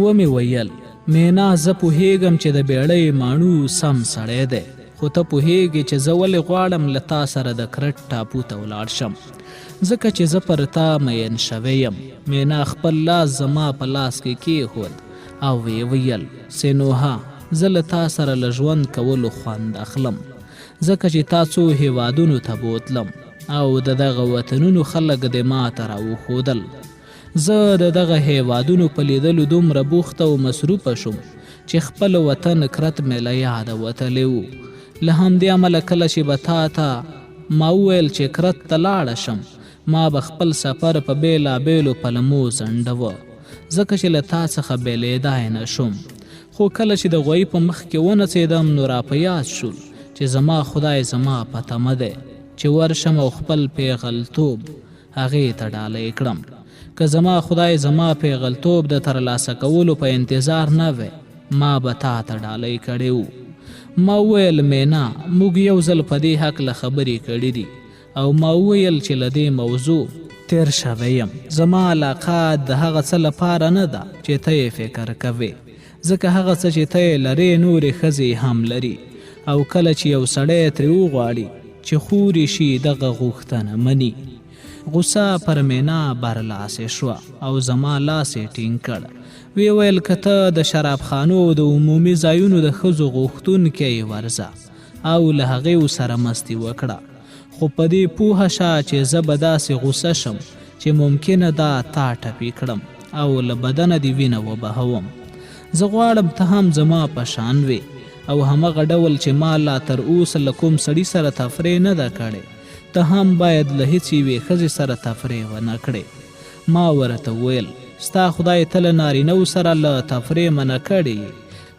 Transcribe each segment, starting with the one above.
ومې ویل، مینا زه پوهېږم چې د بېړۍ ماڼو سم سړی دی، خو ته پوهېږې چې زه ولې غواړم له تا سره د کرټ ټاپو ته ولاړ شم؟ ځکه چې زه پر تا میین شوی یم. مینا خپل لاس زما په لاس کې کېښود او ویې ویل، سینوهه، زه له تا سره له ژوند کولو خوند اخلم، ځکه چې تا څو هېوادونو ته بوتلم او د دغه وطنونو خلک دې ما ته راوښودل. زه د دغه هېوادونو په لیدلو دومره بوخته او مصروفه شوم چې خپل وطن کرت مې له یاده وتلی و. له همدې امله کله چې به تا ته ما وویل چې کرت ته لاړه شم، ما به خپل سفر په بېلابېلو پلمو ځنډوه، ځکه چې له تا څخه بېلېدای نه شوم. خو کله چې د غويي په مخ کې ونڅېدم نو را په یاد شول چې زما خدای زما په تمه دی چې ورشم او خپل پېغلتوب هغې ته ډالۍ کړم. که زما خدای زما پېغلتوب د ترلاسه کولو په انتظار نه وی، ما به تا ته ډالۍ کړی و. ما وویل، مینا، موږ یو ځل په دې هکله خبرې کړې دي او ما وویل چې له دې موضوع تېر شوی یم. زما علاقه د هغه څه لپاره نه ده چې ته یې فکر کوې، ځکه هغه څه چې ته یې لرې نورې ښځې یې هم لري او کله چې یو سړی ترې وغواړي چې خور یې شي دغه غوښتنه مني. غوسه پر مینا برلاسې شوه او زما لاس یې ټینګ کړ. ویې ویل، که ته د شرابخانو او د عمومي ځایونو د ښځو غوښتونکی یې ورځه او له هغې سره مستي وکړه، خو په دې پوه شه چې زه به داسې غوسه شم چې ممکنه ده تا ټپي کړم او له بدنه دې وینه وبهوم. زه غواړم ته هم زما په شان وې او همغه ډول چې ما لا تر اوسه له کوم سړي سره تفریح نه ده کړې، ته هم باید له هیڅ یوې ښځې سره تفریح ونه کړې. ما ورته وویل، ستا خدای ته له نارینه وو سره له تفریح منع کړې یې،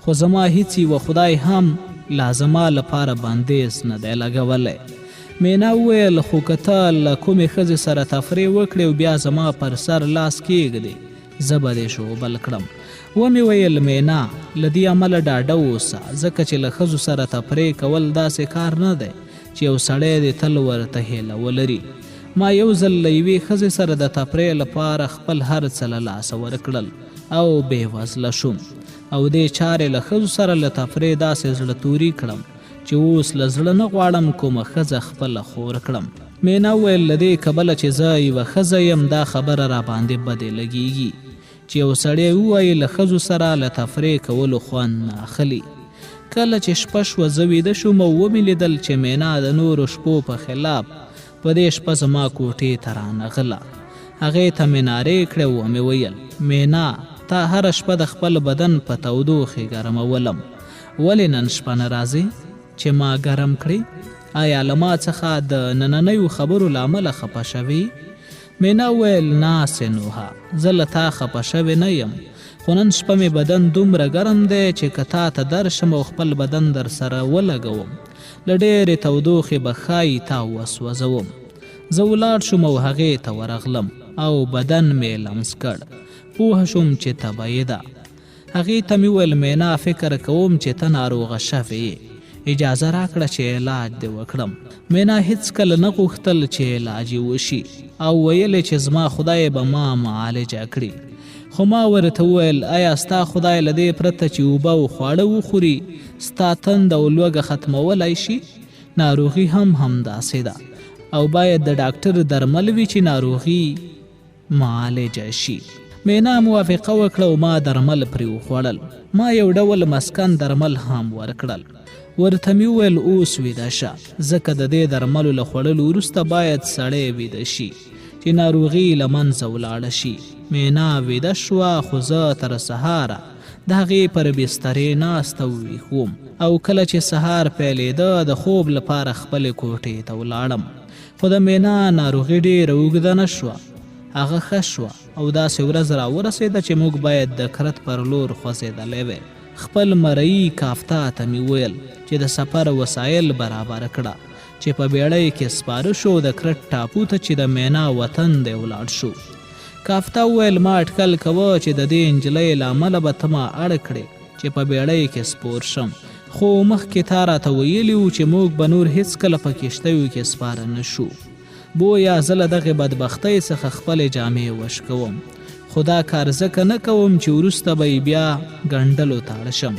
خو زما هیڅ یوه خدای هم لا زما لپاره بندیز نه دی لګولی. مینا وویل، خو که ته له کومې ښځې سره تفریح وکړې او بیا زما پر سر لاس کېږدې، زه به دې ژوبل کړم. ومې ویل، مینا، له دې امله ډاډه اوسه، ځکه چې له ښځو سره تفریح کول داسې کار نه دی چې یو سړی دې تل ورته هیله ولري. ما یو ځل له یوې ښځې سره د تفریح لپاره خپل هر څه له لاسه ورکړل او بېوزله شوم او دې چارې له ښځو سره له تفریح داسې زړه توري کړم چې اوس له زړه نه غواړم کومه ښځه خپله خور کړم. مینا وویل، له دې کبله چې زه یوه ښځه یم دا خبره راباندې بدې لګېږي چې یو سړی ووایي له ښځو سره له تفریح کولو خوند نه اخلي. کله چې شپه شوه زه ویده شوم او ومې لیدل چې مینا د نورو شپو په خلاف په دې شپه زما کوټې ته رانغله. هغې ته مې نارې کړې او ومې ویل، مینا، تا هره شپه د خپل بدن په تودوخې ګرمولم، ولې نن شپه نه راځې چې ما ګرم کړې؟ آیا له ما څخه د نننیو خبرو له امله خپه شوې؟ مینا وویل، نه سینوهه، زه له تا خپه شوې نه یم، خو نن شپه مې بدن دومره ګرم دی چې که تا ته درشم او خپل بدن درسره ولګوم، له ډېرې تودوخې به ښايي تا وسوځوم. زه ولاړ شوم او هغې ته ورغلم او بدن مې لمس کړ. پوه شوم چې تبه یې ده. هغې ته مې وویل، مینا فکر کوم چې ته ناروغه شوې یې. اجازه راکړه چې علاج دې وکړم. مینا هېڅکله نه غوښتل چې علاج یې وشي او ویل یې چې زما خدای به ما معالجه کړي. خو ما ورته وویل، ایا ستا خدای له دې پرته چې اوبه او خواړه وخوري، ستا تنده او لوږه ختمولای شي؟ ناروغي هم همداسې ده او باید د ډاکټر درمل وي چې ناروغي معالجه شي. مینا موافقه وکړه او ما درمل پرې وخوړل. ما یو ډول مسکن درمل هم ورکړل. ورته مې وویل، اوس ویده شه، ځکه د دې درملو له خوړلو وروسته باید سړی ویده شي چې ناروغي له منځه ولاړه شي. مینا ویده شوه، خو زه تر سهاره د هغې پر بسترې ناست او ویښ وم او کله چې سهار پیلېده د خوب لپاره خپلې کوټې ته ولاړم. خو د مینا ناروغي ډېره اوږده نه شوه، هغه ښه شوه او داسې ورځ راورسېده چې موږ باید د کرت پر لور خوځېدلی وی. خپل مرئي کافتا ته مې وویل چې د سفر وسایل برابر کړه چې په بېړۍ کې سپاره شو او د کرت ټاپو ته چې د مینا وطن دی ولاړ شو. کافتا وویل، ما اټکل کوه چې د دې نجلۍ له امله به ته ما اړ کړې چې په بېړۍ کې سپور شم، خو مخکې تا راته ویلي وو چې موږ به نور هېڅکله په کښتیو کې سپاره نه شو. بویه زه له دغې بدبختۍ څخه خپلې جامې وشکوم، خو دا کار ځکه نه کوم چې وروسته به یې بیا ګنډلو ته اړ شم.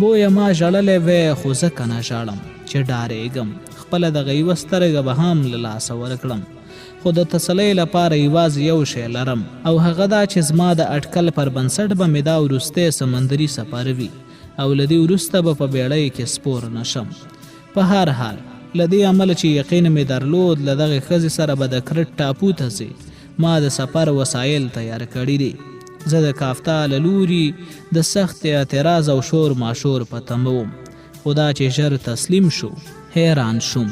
بویه ما ژړلی وی خو ځکه نه ژاړم چې ډارېږم خپله دغه یوه سترګه به هم له لاسه ورکړم. خو د تسلۍ لپاره یوازې یو شی لرم او هغه دا چې زما د اټکل پر بنسټ به مې دا وروستی سمندري سفر وي او له دې وروسته به په بېړۍ کې سپور نه شم. په هر حال، له دې امله چې یقین مې درلود له دغې ښځې سره به د کرټ ټاپو ته ځې، ما د سفر وسایل تیار کړي دي. زه د کافتا له لوري د سخت اعتراض او شور ماشور په تمه وم، خو دا چې ژر تسلیم شو، حیران شوم.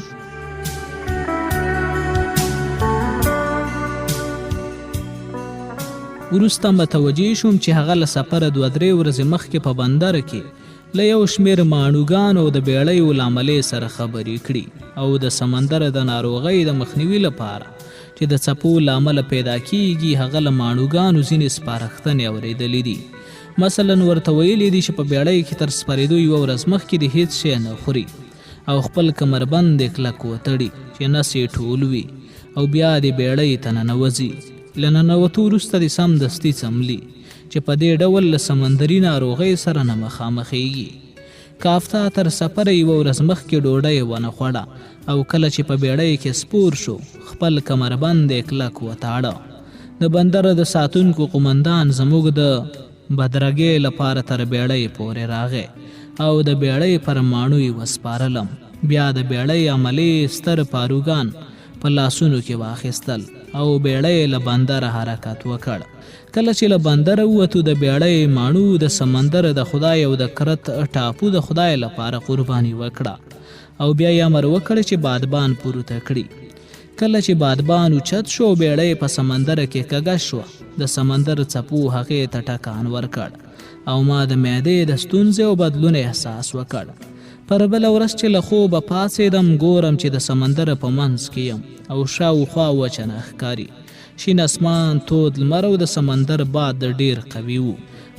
وروسته متوجه شوم چې هغه له سفره دوه درې ورځې مخکې په بندر کې له یو شمېر ماڼوګانو او د بېړیو له عملې سره خبرې کړي او د سمندر د ناروغۍ د مخنیوي لپاره چې د څپو له امله پیدا کېږي، هغه له ماڼوګانو ځینې سپارښتنې اورېدلې دي. مثلاً ورته ویلي دي چې په بېړۍ کې تر سپرېدو یوه ورځ مخکې دې هېڅ شی نه خوري او خپل کمربند دې کلک وتړي چې نس یې ټول وي او بیا دې بېړۍ ته ننوځي. له ننوتو وروسته دې سمدستي څملي. چې په دې ډول له سمندري ناروغۍ سره نه مخامخېږي. کافتا تر سفره یوه ورځ مخکې ډوډۍ ونه خوړه او کله چې په بېړۍ کې سپور شو، خپل کمربند یې کلک وتاړه. د بندر د ساتونکو قومندان زموږ د بدرګې لپاره تر بېړۍ پورې راغی او د بېړۍ پر ماڼو یې وسپارلم. بیا د بېړۍ عملې ستر پاروګان په لاسونو کې واخیستل او بېړۍ له بندره حرکت وکړ. کله چې له بندره ووتو، د بېړۍ ماڼو د سمندر د خدای او د کرت ټاپو د خدای لپاره قرباني وکړه او بیا یې امر وکړ چې بادبان پورته کړي. کله چې بادبان اوچت شو او بېړۍ په سمندر کې کږه شوه، د سمندر څپو هغې ته ټکان ورکړ او ما د معدې د ستونزې او بدلون احساس وکړ. پر بله ورځ چې له خوبه پاڅېدم، ګورم چې د سمندر په منځ کې یم او شاوخوا وچه نه ښکاري. شین اسمان، تود لمر او د سمندر باد ډېر قوي وو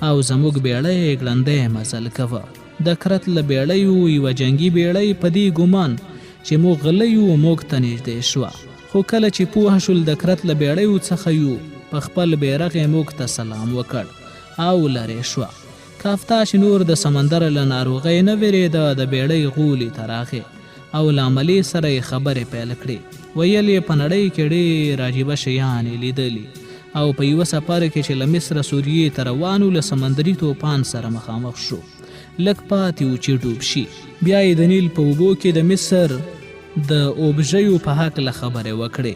او زموږ بېړۍ ګړندی مزل کوه. د کرت له بېړیو یوه جنګي بېړۍ په دې ګومان چې موږ غله یو، موږ ته نږدې شوه. خو کله چې پوه شول د کرت له بېړیو څخه یو، په خپل بېرغ یې موږ ته سلام وکړ او لرې شوه. کافتا چې نور د سمندر له ناروغۍ نه وېرېده، د بېړۍ غولي ته راغی او له عملې سره یې خبرې پیل کړې. ویل یې په نړۍ کې ډېر عجیبه شیان یې لیدلي او په یوه سفر کې چې له مصره سوریې ته روان و، له سمندري توپان سره مخامخ شو. لږ پاتې و چې ډوب شي. بیا یې د نیل په اوبو کې د مصر د اوبژیو په هکله خبرې وکړې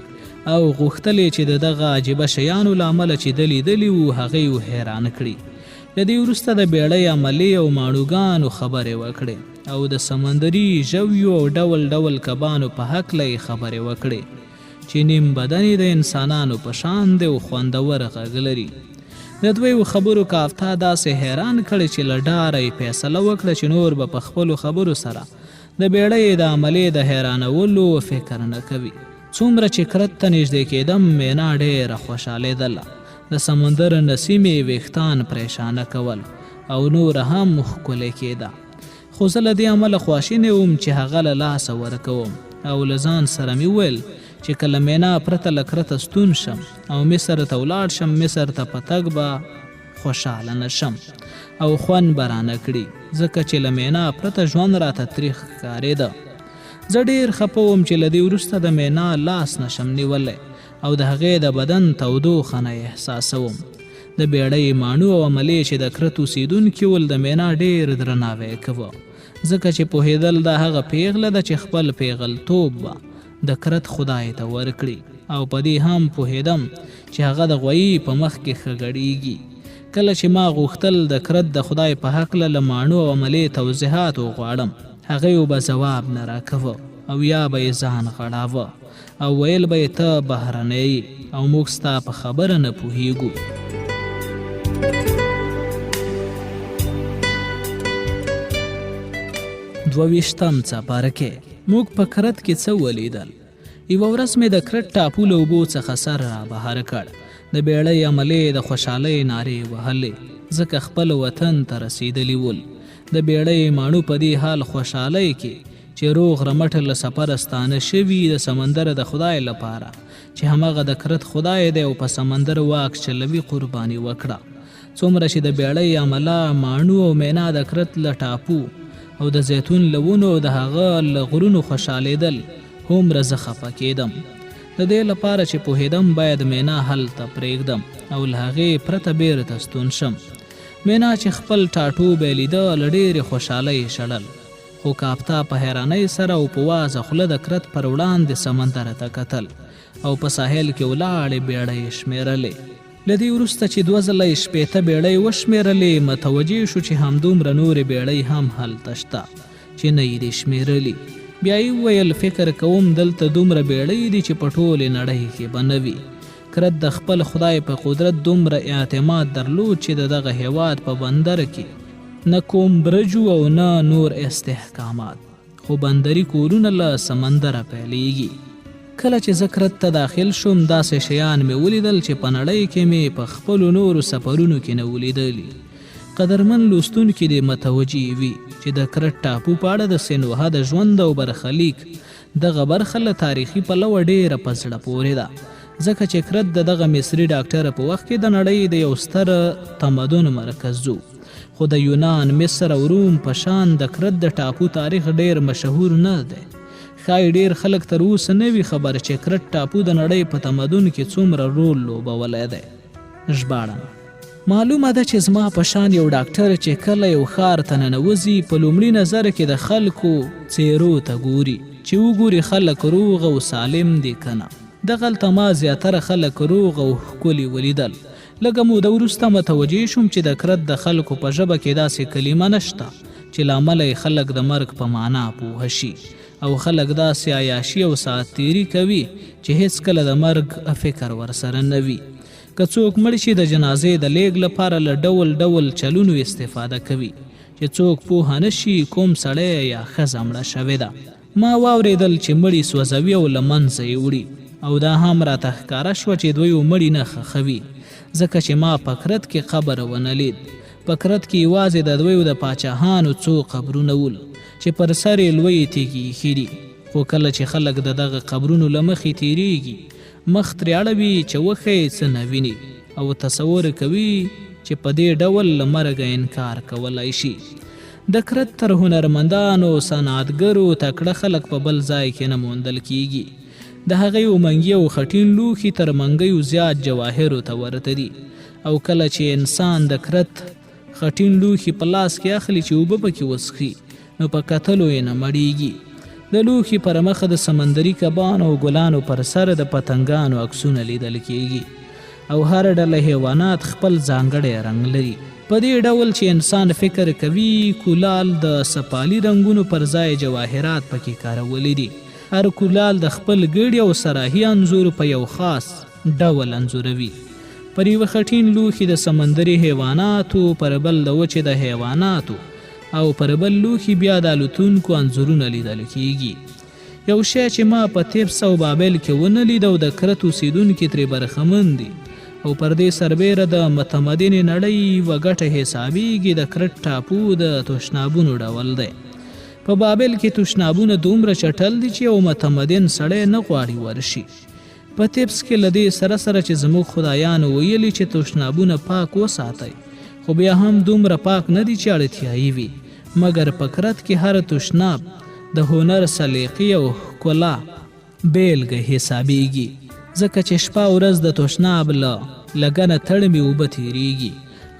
او غوښتل یې چې د دغه عجیبه شیانو له امله چې ده لیدلي وو، هغوی حیران کړي. له دې وروسته د بېړۍ عملې او ماڼوګانو خبرې وکړې او د سمندري ژویو او ډول ډول کبانو په هکله یې خبرې وکړې چې نیم بدن یې د انسانانو په شان دی او خوندور غږ لري. د دویو خبرو کافتا داسې حیران کړ چې له ډاره یې فیصله وکړه چې نور به په خپلو خبرو سره د بېړۍ د عملې د حیرانولو فکر نه کوي. څومره چې کرت ته نږدې کېدم، مینا ډېره خوشحالېدله. د سمندر نسیم یې ویښتان پرېشانه کول او نوره هم ښکلې کېده. خو زه له دې امله خواشینی وم چې هغه له لاسه ورکوم او له ځان سره مې وویل چې که له مینا پرته له کرته ستون شم او مصر ته ولاړ شم، مصر ته په تګ به خوشحاله نه شم او خوند به رانه کړي، ځکه چې له مینا پرته ژوند راته تریخ ښکارېده. زه ډېر خپه وم چې له دې وروسته د مینا لاس نه شم نیولی او د هغې د بدن تودوخه نه احساسوم. د بېړۍ ماڼو او عملې چې د کرت اوسېدونکي ول، د مینا ډېر درناوی کوه، ځکه چې پوهېدل دا هغه پېغله ده چې خپل پېغلتوب به د کرت خدای ته ورکړي او په دې هم پوهېدم چې هغه د غويي په مخ کې ښه ګړېږي. کله چې ما غوښتل د کرت د خدای په هکله له ماڼو او عملې توضیحات وغواړم، هغیو به ځواب نه راکوه او یا به یې ځان غړاوه او ویل به یې ته بهرنی یې او موږ ستا په خبره نه پوهیږو. دوه ویشتم څپرکی. موږ په کرت کې څه ولیدل؟ یوه ورځ مې د کرت ټاپو له اوبو څخه سر را بهر کړ. د بېړۍ عملې د خوشحالۍ نارې وهلې، ځکه خپل وطن ته رسېدلي ول. د بېړۍ ماڼو په دې حال خوشحالۍ کې چې روغ رمټ له سفره ستانه شوي، د سمندر د خدای لپاره چې هماغه د کرت خدای دی او په سمندر واک چلوي، قرباني وکړه. څومره چې د بیړۍ عمله، ماڼو او مینا د کرت له ټاپو او د زیتون له ونو او د هغه له غرونو خوشحالېدل، هومره زه خفه کېدم. د دې لپاره چې پوهېدم باید مینا هلته پرېږدم او له هغې پرته بېرته ستون شم. مینا چې خپل ټاټوبی لیده، له ډېرې خوشحالۍ یې ژړل، خو کاپتا په حیرانۍ سره او په وازه خوله د کرت پر وړاندې سمندر ته کتل او په ساحل کې ولاړې بېړۍ یې شمېرلې. له دې وروسته چې دوه ځله یې 60 بېړۍ وشمېرلې، متوجه شو چې همدومره نورې بېړۍ هم هلته شته چې نه یې دي شمېرلي. بیا یې وویل، فکر کوم دلته دومره بېړۍ دي چې په ټولې نړۍ کې به نه وي. کرت د خپل خدای په قدرت دومره اعتماد درلود چې د دغه هېواد په بندر کې نه کوم برج او نه نور استحکامات، خو بندري کورونه له سمندره پیلېږي. کله چې زه کرت ته داخل شوم، داسې شیان مې ولیدل چې په نړۍ کې مې په خپلو نورو سفرونو کې نه ولیدلي. قدرمن لوستونکي دې متوجه وي چې د کرت ټاپو په اړه د سینوهه د ژوند او برخلیک دغه برخه له تاریخي پلوه ډېره په زړه پورې ده، ځکه چې کرت د دغه مصري ډاکټر په وخت کې د نړۍ د یو ستر تمدن مرکز و. خو د یونان، مصر او روم په شان د کرت د ټاپو تاریخ ډېر مشهور نه دی. ښایي ډېر خلک تر اوسه نه وي خبر چې کرت ټاپو د نړۍ په تمدن کې څومره رول لوبولی دی. ژباړن: معلومه ده چې زما په شان یو ډاکټر چې کله یو ښار ته ننوځي، په لومړي نظر کې د خلکو څېرو ته ګوري چې وګوري خلک روغ او سالم دي که نه. دغلته ما زیاتره خلک روغ او ښکلي ولیدل. لږه موده وروسته متوجه شوم چې د کرت د خلکو په ژبه کې داسې کلمه نشته چې له امله یې خلک د مرګ په معنا پوه شي، او خلک داسې عیاشي او ساعت تیري کوي چې هېڅکله د مرګ فکر ورسره نه وي. که څوک مړ شي، د جنازې د لېږد لپاره له ډول ډول چلونو استفاده کوي چې څوک پوه نه شي کوم سړی یا ښځه مړه شوې ده. ما واورېدل چې مړي سوځوي او له منځه یې وړي، او دا هم راته ښکاره شوه چې دوی مړي نه ښخوي، ځکه چې ما په کرت کې قبر ونه لید. په کرت کې یوازې د دوی د پاچاهانو څو قبرونه ول چې پر سر یې لویې تیږې ایښې دي، خو کله چې خلک د دغه قبرونو له مخې تېرېږي، مخ ترې اړوي چې وښیې څه نه ویني او تصور کوي چې په دې ډول له مرګه انکار کولای شي. د کرت تر هنرمندانو او صنعتګرو تکړه خلک په بل ځای کې نه موندل کېږي. د هغوی منګي او خټین لوښي تر منګیو زیات جواهرو ته ورته دي، او کله چې انسان د کرت خټین لوښي په لاس کې اخلي چې اوبه پکې وڅښي، نو په کتلو یې نه مړېږي. د لوښي پر مخ د سمندري کبانو او ګلانو پر سر د پتنګانو عکسونه لیدل کېږي، او هر ډله حیوانات خپل ځانګړی رنګ لري. په دې ډول چې انسان فکر کوي کولال د سپالي رنګونو پر ځای جواهرات پکې کارولي دي. هر کولال د خپل ګړي او صراحي انځور په یو خاص ډول انځوروي. پر یوه خټین لوښي د سمندري حیواناتو، پر بل د وچې د حیواناتو او پر بل لوښي بیا د الوتونکو انځورونه لیدل کېږي. یو شی چې ما په تیبس او بابل کې ونه لید او د کرت اوسېدونکي ترې برخمن دي او پر دې سربېره د متمدنې نړۍ یوه ګټه حسابېږي، د کرت ټاپو د تشنابونو ډول دی. په بابل کې تشنابونه دومره چټل دي چې یو متمدن سړی نه غواړي ورشي. په تیبس کې له دې سره سره چې زموږ خدایانو ویلي چې تشنابونه پاک وساتئ، خو بیا هم دومره پاک نه دي چې اړتیا یې وي. مګر په کرت کې هر تشناب د هنر، سلیقې او ښکلا بېلګه حسابېږي، ځکه چې شپه او ورځ د تشناب له لګنه تړمې اوبه تېرېږي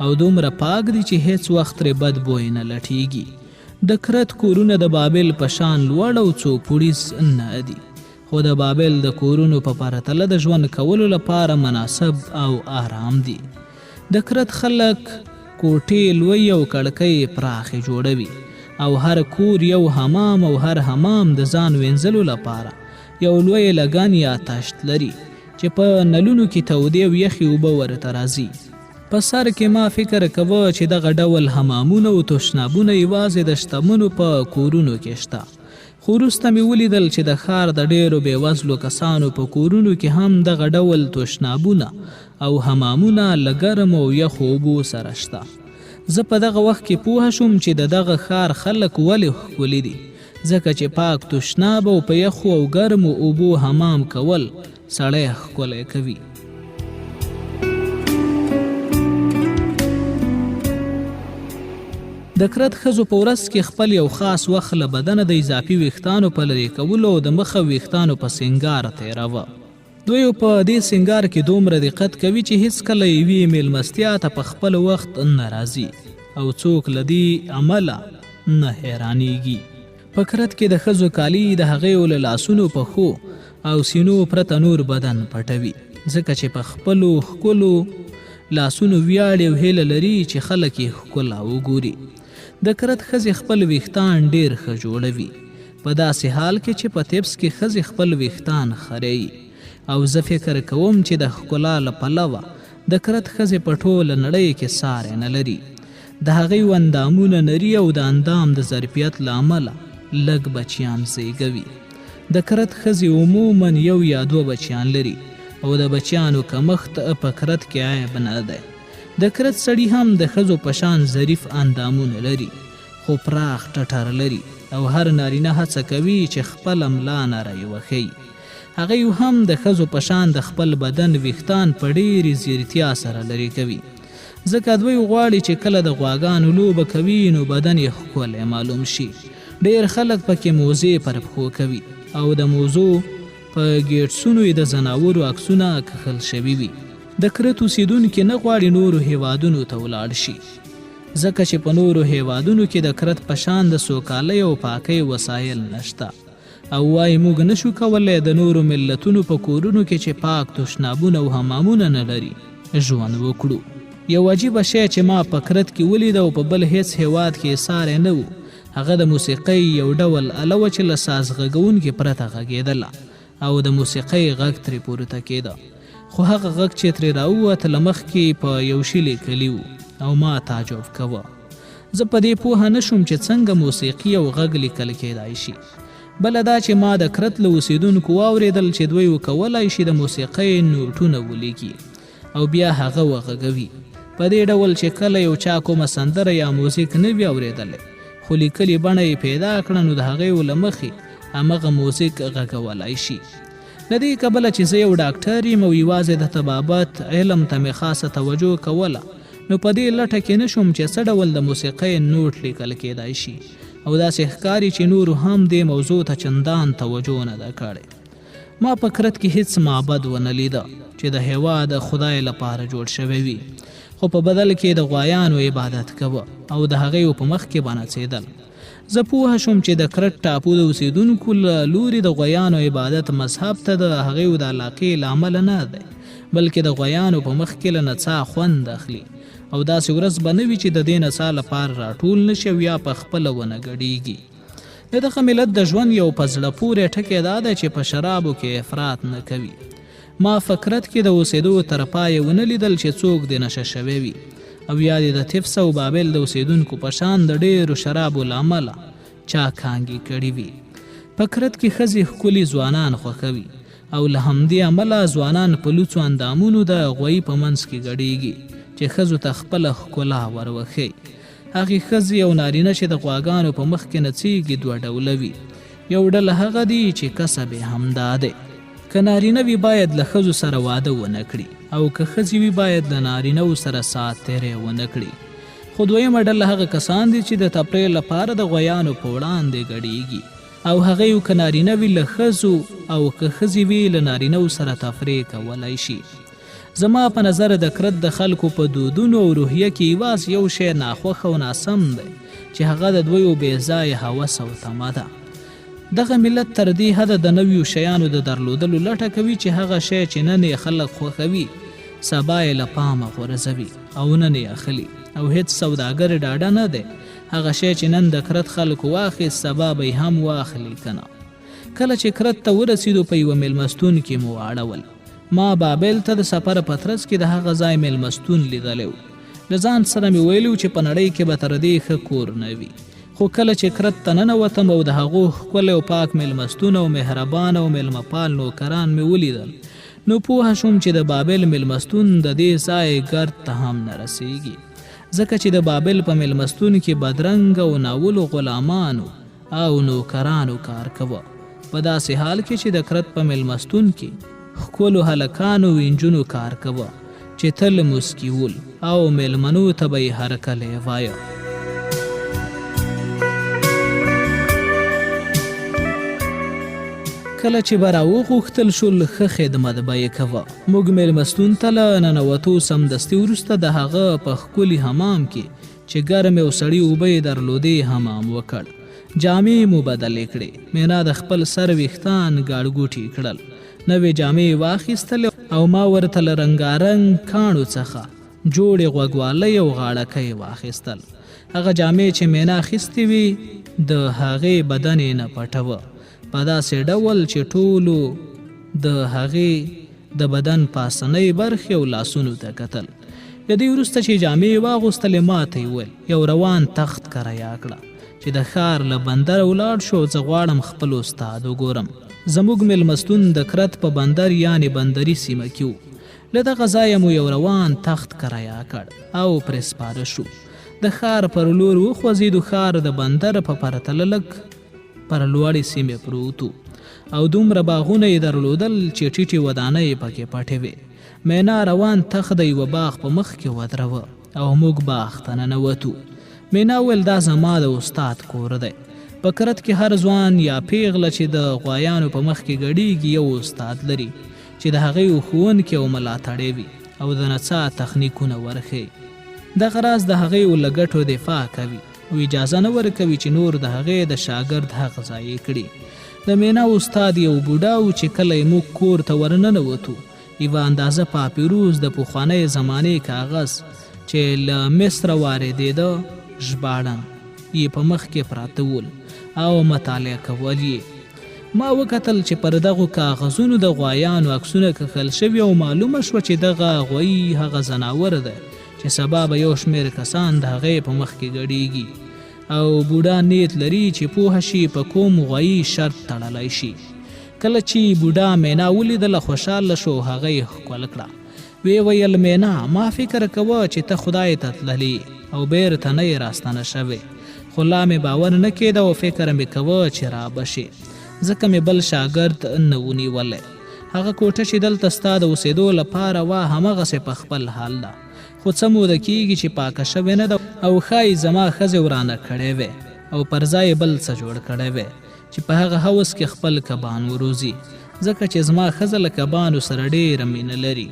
او دومره پاک دي چې هېڅ وخت ترې بد بوی نه لټېږي. د کرت کورونه د بابل په شان لوړ او څو پوړیز نه دي، خو د بابل د کورونو په پرتله د ژوند کولو لپاره مناسب او آرام دي. د کرت خلک کوټې لوی او کړکۍ پراخې جوړوي، او هر کور یو حمام او هر حمام د ځان وینځلو لپاره یو لوی لګن یا تشت لري چې په نلونو کې تودې او یخې اوبه ورته راځي. په سر کې ما فکر کاوه چې دغه ډول حمامونه او تشنابونه یوازې د شتمنو په کورونو کې شته، خو وروسته مې ولیدل چې د ښار د ډېرو بېوزلو کسانو په کورونو کې هم دغه ډول تشنابونه او حمامونه له ګرمو او یخو اوبو سره شته. زه په دغه وخت کې پوه شوم چې د دغه ښار خلک ولې ښکلي دي، ځکه چې پاک تشناب او په یخو او ګرمو اوبو حمام کول سړی ښکلی کوي. د کرت ښځو په ورځ کې خپل یو خاص وخت له بدنه د اضافي ویښتانو په لرې کولو او د مخ او ویښتانو په سینګار تېراوه. دوی په دې سینګار کې دومره دقت کوي چې هیڅکله یوې میلمستیا ته په خپل وخت نه راځي او څوک له دې امله نه حیرانیږي. په کرت کې د ښځو کالي د هغیو له لاسونو، پښو او سینو پرته نور بدن پټوي، ځکه چې په خپلو ښکلو لاسونو ویاړي او هیله لري چې خلک یې ښکلا وګوري. د کرت ښځې خپل ویښتان ډېر ښه جوړوي، په داسې حال کې چې په تیبس کې ښځې خپل ویښتان خریي او زه فکر کوم چې د ښکلا له پلوه د کرت ښځې په ټوله نړۍ کې ساری نه لري. د هغوی اندامونه نري او د اندام د ظرفیت له امله لږ بچیان زیږوي. د کرت ښځې عموماً یو یا دوه بچیان لري او د بچیانو کمښت په کرت کې عیب نه دی. د کرت سړي هم د ښځو په شان ظریف اندامونه لري، خو پراخ ټټر لري او هر نارینه هڅه کوي چې خپله ملا نری وښيي. هغوی هم د ښځو په شان د خپل بدن ویښتان په ډېرې ځیرتیا سره لرې کوي. ځکه دوی غواړي چې کله د غواګانو لوبه کوي نو بدن یې ښکلی معلوم شي. ډېر خلک پکې موزې پر پښو کوي او د موزو په ګېټسونو یې د ځناورو عکسونه کښل شوي وي. د کرت اوسېدونکي نه غواړي نورو هېوادونو ته ولاړ شي، ځکه چې په نورو هېوادونو کې د کرت په شان د سوکالۍ او پاکۍ وسایل نشته. او وايي موږ نه شو کولای د نورو ملتونو په کورونو کې چې پاک تشنابونه او حمامونه نه لري ژوند وکړو. یو عجیبه شی چې ما په کرت کې ولید او په بل هیڅ هیواد کې یې ساری نه و، هغه د موسیقۍ یو ډول اله وه چې له ساز غږونکي پرته غږېدله او د موسیقۍ غږ ترې پورته کېده. خو هغه غږ چې ترې راووت له مخکې په یو شي لیکلي و او ما تعجب کوه. زه په دې پوه نه شوم چې څنګه موسیقي او غږ لیکل کېدای شي. بله دا چې ما د کرت له اوسېدونکو واورېدل چې دوی وکولای شي د موسیقۍ نوټونه ولیکي او بیا هغه وغږوي. په دې ډول چې کله یو چا کومه سندره یا موزیک نه وي اورېدلی خو لیکلي بڼه یې پیدا کړه نو د هغې له مخې همغه موزیک غږولای شي. له دې کبله چې زه یو ډاکټر یم او یوازې د طبابت علم ته مې خاصه توجه کوله نو په دې لټه کې نه شوم چې څه ډول د موسیقۍ نوټ لیکل کېدای شي او داسې ښکاري چې نورو هم دې موضوع ته چندان توجه نه ده کړې. ما په کرت کې هیڅ معبد ونه لیده چې د هیواد خدای لپاره جوړ شوی وي، خو په بدل کې د غوایانو عبادت کوه او د هغې په مخ کې به نڅېدل. زه پوه شوم چې د کرت ټاپو د اوسېدونکو له لوري د غویانو عبادت مذهب ته د هغوی د علاقې له امله نه دی، بلکې د غویانو په مخ کې له نڅا خوند اخلي او داسې ورځ به نه وي چې د دې نڅا لپاره راټول نه شي او یا په خپله ونه ګډېږي. د دغه ملت د ژوند یو په زړه پورې ټکی دا دی چې په شرابو کې افراط نه کوي. ما په کرت کې د اوسېدو تر پایه ونه لیدل چې څوک دې نشه شوی وي او یا دې د تفس او بابل د اوسېدونکو په شان د ډېرو شرابو له امله چا کانګې کړې وي. په کرت کې ښځې ښکلي ځوانان خوښوي او له همدې امله ځوانان په لوڅو اندامونو د غويي په منځ کې ګډېږي چې ښځو ته خپله ښکلا وروښيي. هغې ښځې او نارینه چې د غواګانو په مخ کې نڅېږي دوه ډوله وي. یو ډله هغه دي چې کسب یې همدا دی. که نارینه وي باید له ښځو سره واده ونه کړي او که ښځې وي باید له نارینه وو سره ساعت تېری ونه کړي. خو دویمه ډله هغه کسان دي چې د تفریح لپاره د غویانو په وړاندې ګډېږي او هغوی که نارینه وي له ښځو او که ښځې وي له نارینه وو سره تفریح کولای شي. زما په نظر د کرت د خلکو په دودونو او روحیه کې یوازې یو شی ناخوښ او ناسم دی چې هغه د دویو بې ځایه هوس او تمه ده. دغه ملت تر دې حده د نویو شیانو د درلودلو لټه کوي چې هغه شی چې نن یې خلک خوښوي سبا یې له پامه غورځوي او نن یې اخلي او هیڅ سوداګر ډاډه نه دی هغه شی چې نن د کرت خلکو واخیست سبا به یې هم واخلي که نه. کله چې کرت ته ورسیدو په یوه میلمستون کې مو واړول. ما بابل ته د سفر په ترڅ کې د هغه ځای میلمستون لیدلی و. له ځان سره مې ویلي و چې په نړۍ کې به تر دې ښه کور نه وي. خو کله چې کرت ته ننوتم او د هغو ښکلی او پاک میلمستون او مهربان او میلمه پال نوکران مې ولیدل نو پوه شوم چې د بابل میلمستون د دې ځای ګرد ته هم نه رسیږي. ځکه چې د بابل په میلمستون کې بدرنګ او ناولو غلامانو او نوکرانو کار کوه، په داسې حال کې چې د کرت په میلمستون کې ښکلو هلکانو او انجونو کار کوه چې تل موسکي ول او میلمنو ته به یې هرکلی وایه. کله چې به راوغوښتل شول ښه خدمت به یې کوه. موږ میلمستون ته له ننوتو سمدستي وروسته د هغه په ښکلي حمام کې چې ګرمې او سړې اوبه یې درلودې حمام وکړ. جامې مو بدلې کړې. مینا د خپل سر ویښتان ګاړګوټي کړل. نوې جامې یې واخیستلې او ما ورته له رنګارنګ کاڼو څخه جوړې غوږوالۍ او غاړکۍ واخیستل. هغه جامې چې مینا اخیستې وې د هغې بدن یې نه پټوه. په داسې ډول چې ټولو د هغې د بدن پاسنۍ برخې او لاسونو ته کتل. له دې وروسته چې جامې یې واغوستلې ما ته یې وویل، یو روان تخت کرایه کړه چې د ښار له بندره ولاړ شو او زه غواړم خپل استاد وګورم. زموږ مېلمستون د کرت په بندر یانې بندري سیمه کې و. له دغه ځایه مو یو روان تخت کرایه کړ او پرې سپاره شو. د ښار پر لور وخوځېدو، ښار د بندر په پرتله لږ پر لوړې سیمې پروت و او دومره باغونه یې درلودل چې ټیټې ودانۍ پکې پټې وې. مینا روان تخت د یوه باغ په مخ کې ودروه او موږ باغ ته ننوتو. مینا ویل دا زما د استاد کور دی. په کرت کې هر ځوان یا پیغله چې د غوایانو په مخ کې ګډیږي یو استاد لري چې د هغې ښوونکی او ملاتړی وي او د نڅا تخنیکونه ورښیي. دغه راز د هغې له ګټو دفاع کوي. او اجازه نه ورکوي چې نور د هغې د شاګرد حق ضایع کړي. د مینا استاد یو بوډا و چې کله یې موږ کور ته ورننوتو، یوه اندازه پاپیروس د پخوانۍ زمانې کاغذ چې له مصره واردېده، ژباړن، یې په مخ کې پراته ول او مطالعه کول یې. ما وکتل چې پر دغو کاغذونو د غوایانو عکسونه کښل شوي او معلومه شوه چې دغه غویی هغه ځناور دی چې سبا به یو شمېر کسان د هغې په مخ کې ګډېږي او بوډا نیت لري چې پوه شي په کوم غویي شرط تړلی شي. کله چې بوډا مینا ولیدله خوشاله شو او هغه یې ښکل کړه. ویې ویل، مینا، ما فکر کوه چې ته خدای ته تللې او بېرته نه یې راستنه شوې، خو لا مې باور نه کېده او فکر مې کوه چې رابه شې، ځکه مې بل شاګرد نه و نیولی. هغه کوټه چې دلته ستا د اوسېدو لپاره وه همغسې په خپل حال ده، خو څه موده کېږي چې پاکه شوې نه ده او ښايي زما ښځې ورانه کړې وي او پر ځای یې بل څه جوړ کړی وي چې په هغه حوض کې خپل کبان وروزي، ځکه چې زما ښځه له کبانو سره ډېره مینه لري.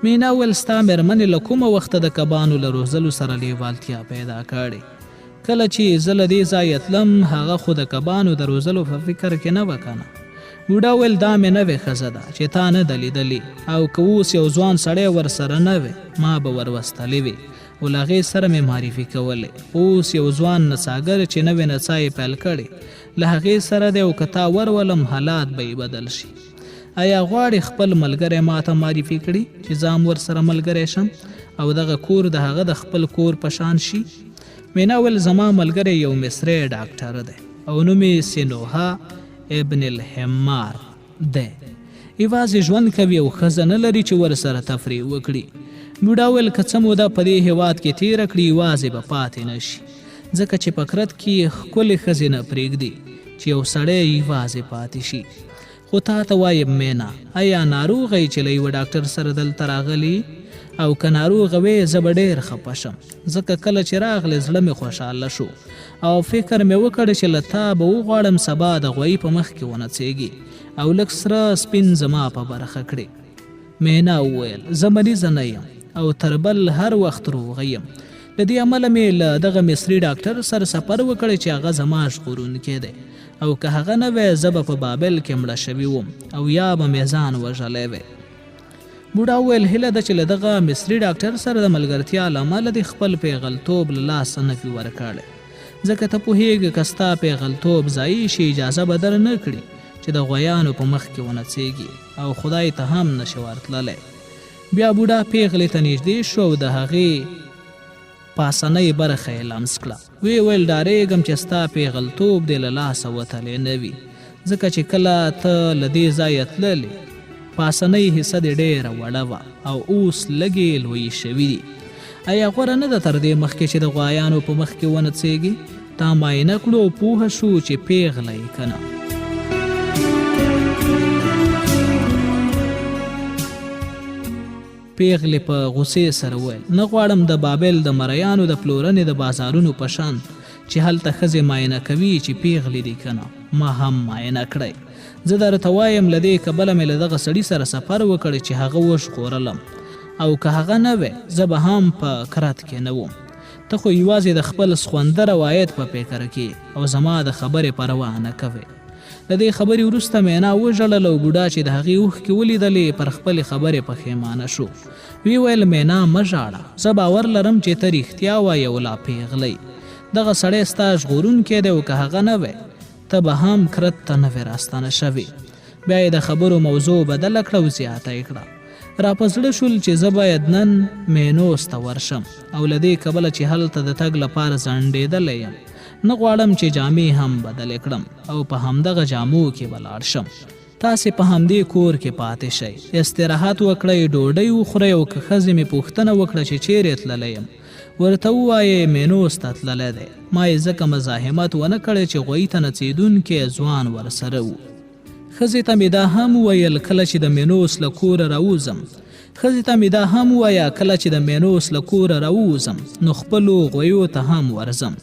مینا وویل، ستا مېرمنې له کومه وخته د کبانو له روزلو سره لېوالتیا پیدا کړې؟ کله چې زه له دې ځایه تلم، هغه خو د کبانو د روزلو په فکر کې نه وه کنه؟ بوډا وویل، دا مې نوې ښځه ده چې تا نه ده لیدلې او که اوس یو ځوان سړی ورسره نه وی، ما به وروستلې وی او له هغې سره مې معرفي کولې. خو اوس یو ځوان نڅاګر چې نوې نڅا یې پیل کړې، له هغې سره دی او که تا ورولم، حالات به یې بدل شي. ایا غواړې خپل ملګری ماته معرفي کړې چې زه هم ورسره ملګری شم او دغه کور د هغه د خپل کور په شان شي؟ مینا ویل زما ملګری یو مصری ډاکټر دی او نوم یې سینوها ابن الحمار دی. یوازې ژوند کوي او ښځه نه لري چې ورسره تفریح وکړي. بوډا ویل که څه موده په دې هیواد کې تیره کړي یوازې به پاتې نه شي ځکه چې په کرت کې یې ښکلې ښځې نه پرېږدي چې یو سړی یوازې پاتې شي. خو تا ته وایم مینا، ایا ناروغه یې چې له یوه ډاکټر سره دلته راغلې؟ او که ناروغه وې زه به ډېر خپه شم، ځکه کله چې راغلې زړه مې خوشحاله شو او فکر مې وکړ چې له تا به وغواړم سبا د غویي په مخ کې ونڅېږې او لږ سره سپین زما په برخه کړې. مینا وویل، زه مریضه نه یم او تر بل هر وخت روغه یم. له دې امله مې له دغه مصري ډاکټر سره سفر وکړ چې هغه زما ژغورونکی دی او که هغه نه وی زه به په بابل کې مړه شوې وم او یا به مې ځان وژلی وی. بوډا وویل، هیله ده چې له دغه مصري ډاکټر سره د ملګرتیا له امله دې خپل پیغلتوب له لاسه نه وي ورکړی، ځکه ته پوهېږې که ستا پیغلتوب ضایع شي اجازه به در نه کړي چې د غویانو په مخ کې ونڅېږې او خدای ته هم نه شې ورتللی. بیا بوډا پیغلې ته نږدې شو او د هغې پاسنۍ برخه یې لمس کړه. ویې ویل، ډارېږم چې ستا پېغلتوب دې له لاسه وتلی نه وي، ځکه چې کله ته له دې ځایه تللې، پاسنۍ حصه دې ډېره وړه وه او اوس لږې لویې شوې دي. ایا غوره نه ده تر دې مخکې چې د غوایانو په مخ کې ونڅېږې، تا معاینه کړو او پوه شو چې پېغله یې که نه؟ پېغلې په غوسې سره وویل، نه غواړم د بابل د مریانو د پلورنې د بازارونو په شان چې هلته ښځې معاینه کوي چې پېغلې دي که نه، ما هم معاینه کړئ. زه درته وایم له دې کبله مې له دغه سړي سره سفر وکړ چې هغه وژغورلم او که هغه نه وی زه به هم په کرت کې نه وم. ته خو یوازې د خپل سخونده روایت په فکر کې او زما د خبرې پروا نه کوې. له دې خبرې وروسته مینا وژړل او بوډا چې د هغې اوښکې ولیدلې پر خپلې خبرې پښیمانه شو. وی ویل، مینا مه ژاړه، زه باور لرم چې ته رښتیا وایې او لا پیغله یې. دغه سړی ستا ژغورونکی دی او که هغه نه وی ته به هم کرت ته نه وې راستنه شوې. بیا یې د خبرو موضوع بدله کړه او زیاته یې کړه، را په زړه شول چې زه باید نن مینوس ته ورشم او له دې کبله چې هلته د تګ لپاره ځنډېدلی یم، نه غواړم چې جامې هم بدلې کړم او په همدغه جامو کې به لاړ شم. تاسې په همدې کور کې پاتې شئ، استراحت وکړئ، ډوډۍ وخورئ او که ښځې مې پوښتنه وکړه چې چېرې تللی یم، ورته ووایئ مینوس ته تللی دی. ما یې ځکه مزاحمت ونه کړی چې غویي ته نڅېدونکی ځوان ورسره و. ښځې ته مې دا هم وویل کله چې د مینوس له کوره راووځم ښځې ته مې دا هم ووایه کله چې د مینوس له کوره راووځم نو خپلو غویو ته هم ورځم،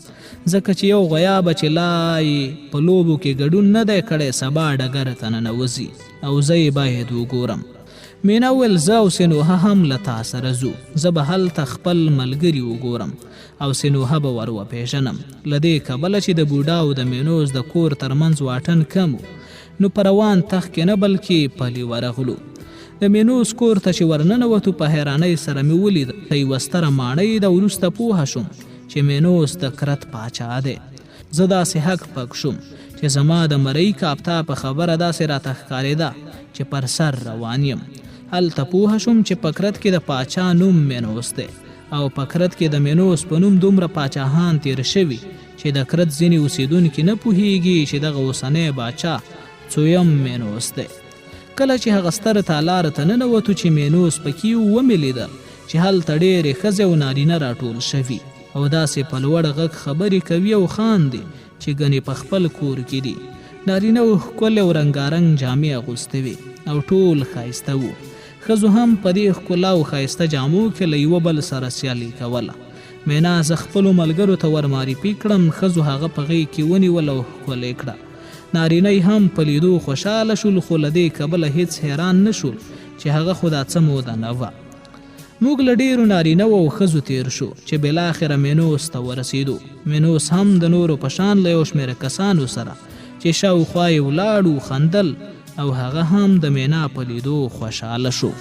ځکه چې یو غویا به چې لا یې په لوبو کې ګډون نه دی کړی سبا ډګر ته ننوځي او زه یې باید وګورم. مینا وویل، زه او سینوهه هم له تا سره ځو، زه به هلته خپل ملګري وګورم او سینوهه به ور وپېژنم. له دې کبله چې د بوډا او د مینوس د کور تر منځ واټن کم و، نو په روان تخت کې نه بلکې پلي ورغلو. د مینوس کور ته چې ورننوتو په حیرانۍ سره مې ولید چې یوه ستره ماڼۍ ده. وروسته پوه شوم چې مینوس د کرت پاچا دی. زه داسې هک پک شوم چې زما د مرئی کاپتا په خبره داسې راته ښکارېده چې پر سر روان یم. هلته پوه شوم چې په کرت کې د پاچا نوم مینوس دی او په کرت کې د مینوس په نوم دومره پاچاهان تېر شوي چې د کرت ځینې اوسېدونکي نه پوهېږي چې دغه اوسنی باچا څویم مینوس دی. کله چې هغه ستر تالار ته ننوتو چې مینوس پکې و، ومې لیدل چې هلته ډېرې ښځې او نارینه راټول شوي او داسې په لوړ غږ خبرې کوي او خاندي چې ګنې په خپل کور کې دي. نارینه وو ښکلې او رنګارنګ جامې اغوستې وې او ټول ښایسته وو. ښځو هم په دې ښکلا او ښایسته جامو کې له یوه بل سره سیالي کوله. مینا زه خپلو ملګرو ته ورمعرفي کړم، ښځو هغه په غېږ کې ونیول او ښکل یې کړه. نارینه یې هم په لیدو خوشاله شول، خو له دې کبله هېڅ حیران نه شول چې هغه خو دا څه موده نه وه. موږ له ډېرو نارینه وو او ښځو تېر شو چې بالاخره مینوس ته ورسېدو. مینوس هم د نورو په شان له یو شمېر کسانو سره چې شاوخوا یې ولاړ وو، خندل او هغه هم د مینا په لیدو خوشاله شو.